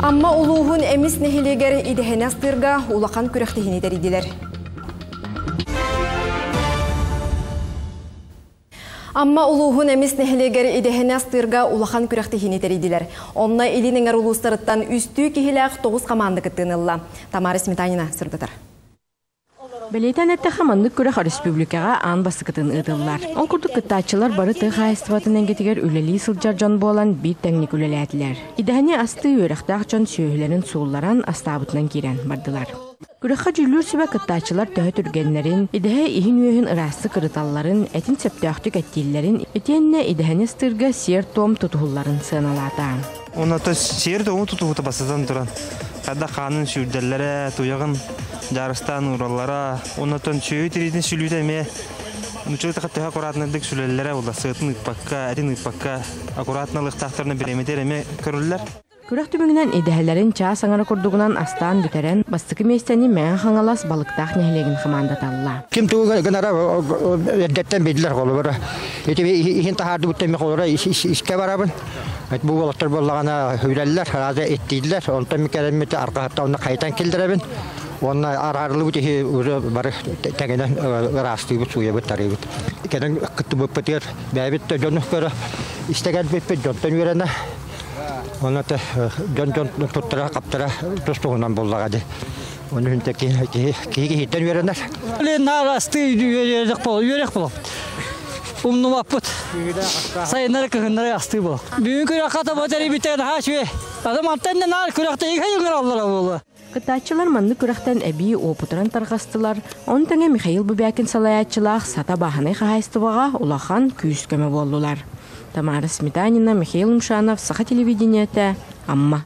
Амма улууһун Эмис нэһилиэгэр идэһэни астыырга улахан күрэхтэһиини тэрийдилэр. Амма улууһун Эмис нэһилиэгэр идэһэни астыырга улахан күрэхтэһиини тэрийдилэр. Онно Илин Эҥэр улуустарыттан үстүү киһилээх тоҕус хамаанда кыттыыны ылла. Тамара Сметанина сырдатар. Бэлиэтээн эттэххэ, маннык күрэх өрөспүүбүлүкэҕэ аан бастакытын ыытыллар. Ол курдук кыттааччылар бары тыа хаһаайыстыбатын эйгэтигэр үлэлии сылдьар дьон буолан биир тэҥник үлэлээтилэр. Идэһэни астыы үөрэхтээх дьон сүөһүлэрин суулларан, астаабытынан киирэн бардылар. Күрэххэ дьүүллүүр сүбэ кыттааччылар төһө түргэннэрин, идэһэ иһин-үөһүн ыраастык ырыталларын, этин сөптөөхтүк эттииллэрин, итиэннэ идэһэни астыырга сиэр-туом тутуһулларын сыаналаата. Онно сиэр-туому тутуһуута бастатан туран, хайдах хаанын сүүрдэллэрэ, туйаҕын дьаарыстаан уураллара, оннотон сүөһү тириитин сүлүүтэ эмиэ нуччалыы төһө аккуратнайдык сүлэллэрэ буолла, сыатын ыыппакка, этин ыыппакка аккуратно ылыахтаахтарына бириэмэтигэр эмиэ көрүллэр. Күрэх түмүгүнэн идэһэлэрин чаас аҥара курдугунан астаан бүтэрэн, бастакы миэстэни Мэҥэ Хаҥалас Балыктаах нэһилиэгин хамаандата ылла. Ким тугу гынара эрдэттэн биллэр холобура. Ити иһин таһаардыбыттан холобура искэ барабын. Бу уолаттар буоллаҕына үрэллэр, арааза иттииллэр. Онтон мин кэлэммит арҕаһыттан онно хайытан киллэрэбин. Уонна араарыллыбыт иһи уже бары тэҥинэн ыраастыыбыт, сууйабыт, тарыыбыт. Кэлэн кыттыбыппытыгар бэйэбит да дьону көрө истэ кэлбиппит, дьонтон үөрэнэ. Онно дьон-дьон туттара-хаптара тус-туһунан буоллаҕа дии. Оны хүнтэ киһи киһиттэн үөрэнэр. Наар астыы үөрэх буол, үөрэх буол. Умнубаппыт. Сайыннары кыһыннары астыы буол. Бүгүн күрэххэ таба тэрийбиттэр наһаа үчүгэй. Аты мантан да наар күрэхтэһиигэ ыҥыраллара буолуо. Кыттааччылар маннык күрэхтэн эбии уопутуран тарҕастылар. Ону тэҥэ Михаил Бубякин салайааччылаах Сата бааһынай хаһаайыстыбаҕа улахан күүс-көмө буоллулар. Тамара Сметанина, Михаил Умшанов, Саха телевидениетэ, Амма.